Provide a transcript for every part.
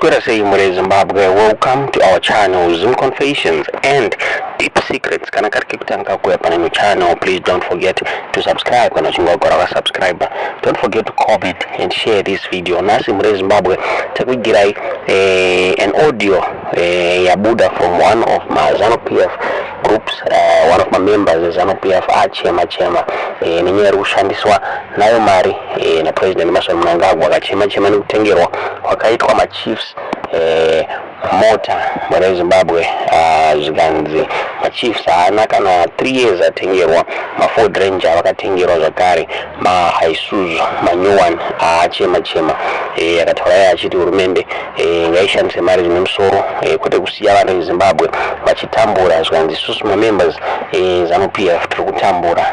Maswera sei mure Zimbabwe, welcome to our channel, Zim Confessions and Deep Secrets. Kana kari kekutanga kuuya pane channel, please don't forget to subscribe. Kana uchinge wagara wakasubscribe, don't forget to comment and share this video. Nhasi mure Zimbabwe takuigirai an audio yabuda from one of my ZANU PF groups, one of my members eZANU PF achema chema nenyaya iri kushandiswa nayo mari naPresident Emmerson Mnangagwa. Akachema chema nekutengerwa kwakaitwa machiefs mota mune Zimbabwe. Zvikanzi machiefs haana kana 3 years atengerwa maFord Ranger, vakatengerwa zvakare maIsuzu manew one. Achema chema, akataura iye achiti hurumende ngaishandise mari zvine musoro, kwete kusiya vanhu veZimbabwe vachitambura. Zvikanzi isusu mamembers eZANU PF tiri kutambura,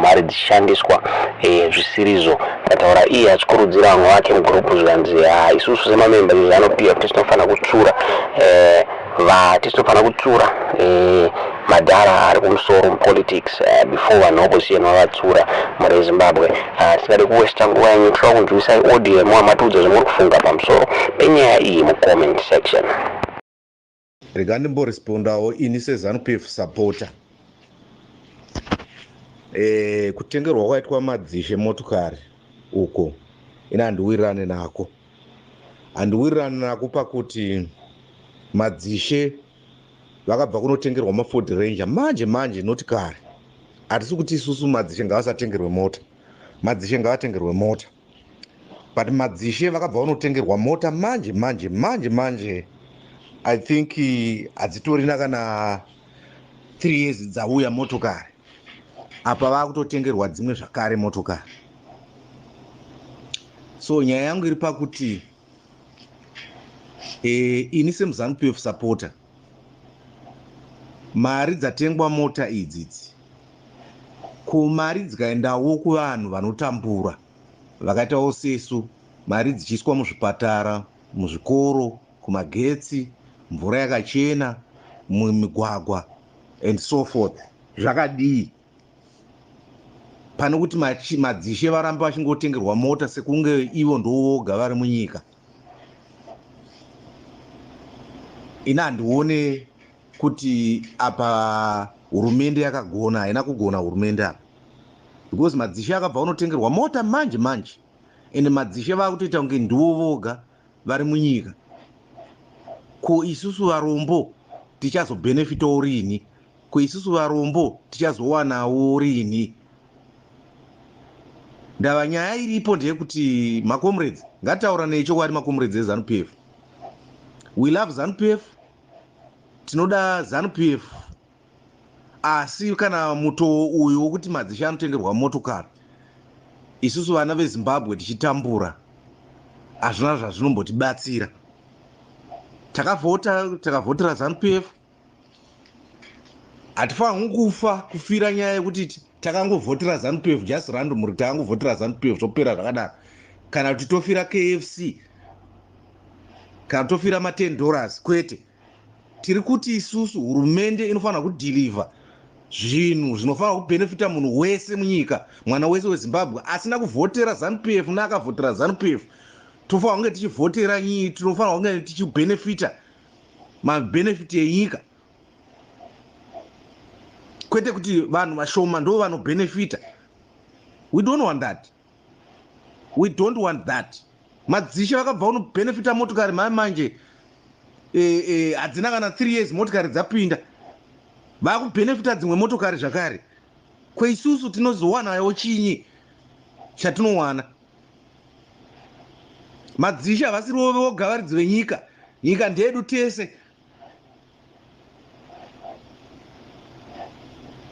mari dzichishandiswa zvisirizvo. Akataura iye achikurudzira vamwe vake mugurupu, zvikanzi isusu semamembers eZANU PF tinofanira kutsura tisinofanira kutsura madhara ari kumusoro mupolitics before vanhu opposition vavatsura. Mure Zimbabwe, tisingade kuwesta nguva yenyu, toda kunzwisai audio yemuamatiudza zvamuri kufunga pamusoro penyaya iyi mucomment section. Rega ndimborespondawo ini seZANU PF supporter. Kutengerwa kwaitwa madzishe motokari uko, ini handiwirirane nako. Handiwirirane nako pakuti madzishe vakabva kunotengerwa maFord Ranger manje manje, noti kare. Hatisi kuti isusu madzishe ngavasatengerwe mota, madzishe ngavatengerwe mota, but madzishe vakabva vanotengerwa mota manje manje manje manje. I think hadzitorina kana 3 years dzauya motokari, apa vakutotengerwa dzimwe zvakare motokari. So nyaya yangu iri pakuti ini semuZANU PF supporter, mari dzatengwa mota idzidzi, ko mari dzikaendawo kuvanhu vanotambura vakaitawo sesu, mari dzichiiswa muzvipatara, muzvikoro, kumagetsi, mvura yakachena, mumigwagwa and so forth, zvakadii? Pane kuti madzishe varambe vachingotengerwa mota sekunge ivo ndovoga vari munyika. Ini handione kuti apa hurumende yakagona. Haina kugona hurumende apa, because madzishe akabva unotengerwa mota manje manje, ende madzishe vakutoita kunge ndivo voga vari munyika. Ko isusu varombo tichazobhenefitawo rini? Ko isusu varombo tichazowanawo rini? Ndava nyaya iripo ndeyekuti, macomrades, ngataura nechokwadi, macomrades eZANU PF, we love ZANU PF, tinoda ZANU PF, asi kana mutoo uyu wokuti madzishe anotengerwa motokari isusu vana veZimbabwe tichitambura, hazvina zvazvinombotibatsira. Takavhota, takavhotera ZANU PF, hatifaniri kufa kufira nyaya yekuti takangovhotera ZANU PF just random, takangovhotera ZANU PF zvopera zvakadaro, kana kuti tofira KFC, kana tofira ma10 dollars. Kwete, tiri kuti isusu hurumende inofanira kudhilivha zvinhu zvinofanira kubhenefita munhu wese munyika, mwana wese weZimbabwe asina kuvhotera ZANU PF neakavhotera ZANU PF. Tofanira kunge tichivhotera nyii, tinofanira kunge tichibhenefita mabhenefiti enyika, kwete kuti vanhu vashoma ndo vanobhenefita. We don't want that, we don't want that. Madzishe vakabva unobhenefita motokari mai manje, hadzina kana 3 years motokari dzapinda, vakubhenefita dzimwe motokari zvakare. Kweisusu tinozowanawo chinyi chatinowana? Madzishe havasiriwo voga varidzi venyika, nyika ndeyedu tese.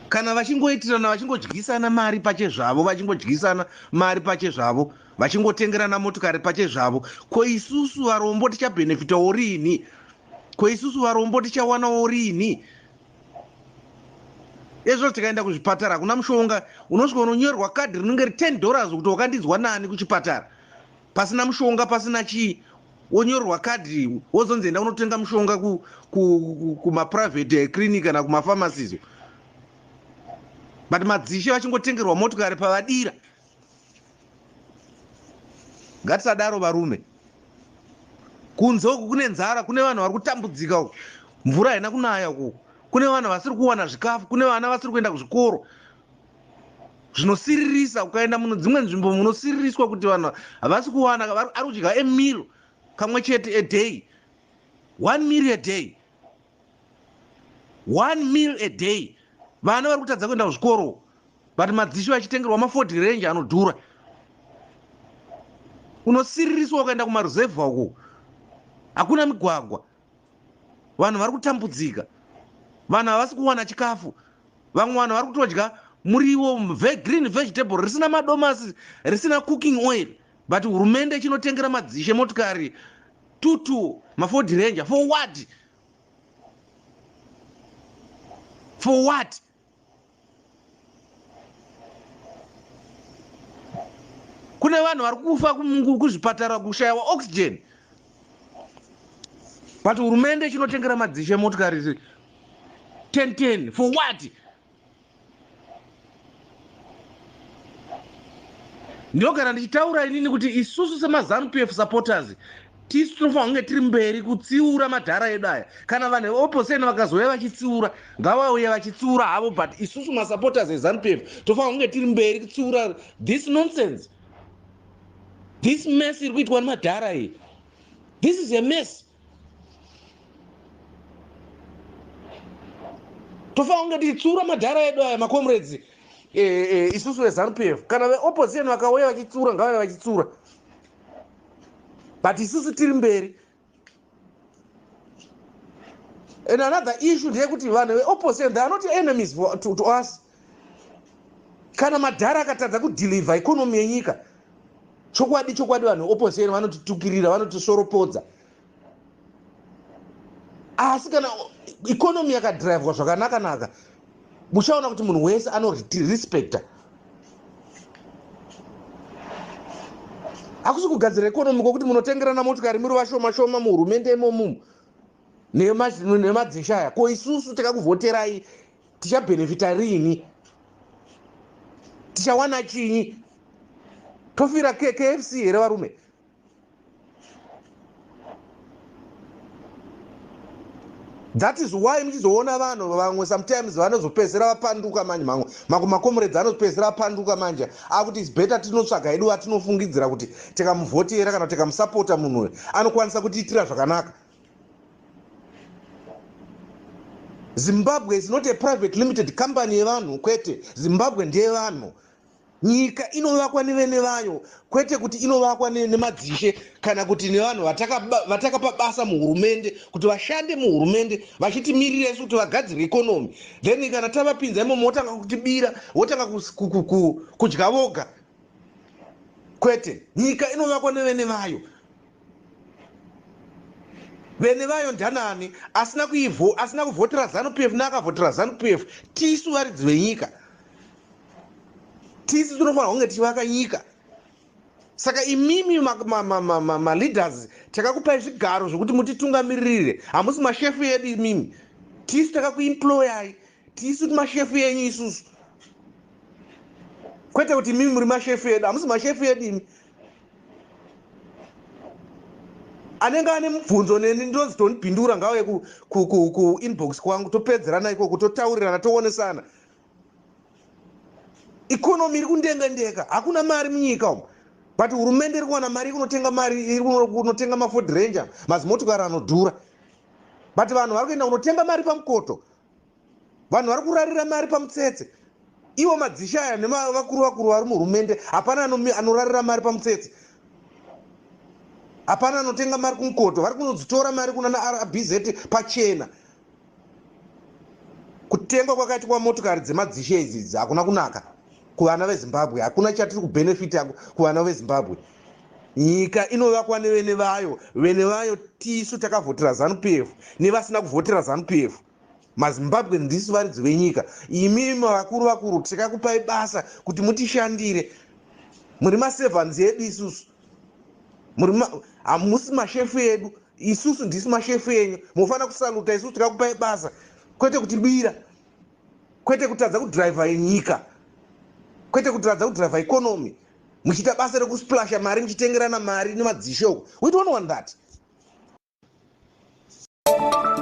Kana vachingoitirana, vachingodyisana mari pachezvavo, vachingodyisana mari pachezvavo, vachingotengerana motokari pachezvavo, ko isusu varombo tichabhenefitawo rini? Ko isusu varombo tichawanawo rini? Ezvo tikaenda kuzvipatara hakuna mushonga, unosvika unonyorerwa kadhi rinenge ri 10 dollars kuti wakandinzwa nani kuchipatara, pasina mushonga, pasina chii, wonyorerwa kadhi, wozonzi enda unotenga mushonga kumaprivate clinic kana kumapharmacies. But madzishe vachingotengerwa motokari pavadira. Ngatisadaro varume. Kunze uku kune nzara, kune vanhu vari kutambudzika uku, mvura haina kunaya uku, kune vanhu vasiri kuwana zvikafu, kune vana vasiri kuenda kuzvikoro. Zvinosiririsa, ukaenda muno dzimwe nzvimbo munosiririswa kuti vanhu havasi kuwana, ari kudya a meal kamwe chete a day, one meal a day, one meal a day. Vana vari kutadza kuenda kuzvikoro, but madzishe vachitengerwa maFord Ranger anodhura. Unosiririswa ukaenda kumaruzevha uku, hakuna migwagwa, vanhu vari kutambudzika, vanhu havasi kuwana chikafu. Vamwe vanhu vari kutodya muriwo green vegetable risina madomasi, risina cooking oil, but hurumende ichinotengera madzishe motikari tutu, maFord Ranger. For what? For what? Kune vanhu vari kufa kuzvipatara kushayiwa oxygen, but hurumende ichinotengera madzishe motikari 10 10. For what? Ndinogara ndichitaura inini kuti isusu semaZANU PF supporters, tisu tinofanira kunge tiri mberi kutsiura madhara edu aya. Kana vanhu veopposition vakazouya vachitsiura, ngavauye vachitsiura havo, but isusu masupporters eZANU PF tofanira kunge tiri mberi kutsiura this nonsense, this mess iri kuitwa nemadhara iyi. This is a mess. Tofanira kunge tichitsiura madhara edu aya, macomrades, isusu veZANU PF. Kana veopposition vakauya vachitsiura, ngavauye vachitsiura, but isusu tiri mberi. And another issue ndeyekuti vanhu veopposition, they are not enemies to us. Kana madhara akatadza kudeliver economy yenyika, chokwadi chokwadi, vanhu veopposition vanotitukirira, vanotisoropodza. Asi kana economy yakadhiraivhwa zvakanaka-naka, muchaona kuti munhu wese anotirespecta. Hakusi kugadzira economy kwokuti munotengerana motikari muri vashoma shoma muhurumende imomumu nemadzishe aya. Ko isusu takakuvhoterai, tichabhenefita rini? Tichawana chinyi? Tofira KFC here, varume? That is why muchizoona vanhu vamwe sometimes vanozopedzisira vapanduka manje. Mamwe mamwe macomrades anozopedzisira vapanduka manje, akuti is better tinotsvaga edu vatinofungidzira kuti tikamuvhotera kana tikamusapota, munhu uyu anokwanisa kutiitira zvakanaka. Zimbabwe is not a private limited company yevanhu, kwete. Zimbabwe ndeyevanhu. Nyika inovakwa nevene vayo, kwete kuti inovakwa nemadzishe kana kuti nevanhu vatakapa basa muhurumende kuti vashande muhurumende vachitimirira isu kuti vagadzire economy. Then kana tavapinza imomo, votanga kutibira, votanga kudya voga. Kwete, nyika inovakwa nevene vayo. Vene vayo ndanani? Asina kuvhotera ZANU PF neakavhotera ZANU PF, tisu varidzi venyika, tisu tinofanira kunge tichivaka nyika. Saka imimi maleaders, takakupai zvigaro zvokuti mutitungamiririre. Hamusi mashefu edu imimi. Tisu takakuemployai, tisu mashefu yenyu isusu, kwete kuti imimi muri mashefu edu. Hamusi mashefu edu imi. Anenge ane mubvunzo neni, ndinonzi tonipindura, ngauye kuinbox kwangu, topedzerana ikoko, totaurirana, toonesana. Economy iri kundengendeka, hakuna mari munyika umu, but hurumende iri kuwana mari ikunotenga mari, iri kunotenga maFord Ranger, mazimotokari anodhura, but vanhu vari kuenda kunotenga mari pamukoto, vanhu vari kurarira mari pamutsetse. Ivo madzishe aya nevakuru vakuru vari muhurumende, hapana anorarira mari pamutsetse, hapana anotenga mari kumukoto. Vari kunodzitora mari kuna naRBZ pachena. Kutengwa kwakaitwa motokari dzemadzishe idzi hakuna kunaka kuvana veZimbabwe. Hakuna chatiri kubhenefita kuvana veZimbabwe. Nyika inovakwa nevene vayo. Vene vayo tisu takavhotera ZANU PF nevasina kuvhotera ZANU PF. MaZimbabwe ndisu varidzi venyika. Imimi vakuru vakuru, tikakupai basa kuti mutishandire, muri maservants edu isusu. Hamusi mashefu edu, isusu ndisu mashefu enyu. Munofanira kusaluta isusu tikakupai basa, kwete kutibira, kwete kutadza kudhiraivha nyika, kwete kutadza kudhiraivha economy, muchiita basa rekusplasha mari, muchitengerana mari nemadzishe uko. We don't want that. Bye.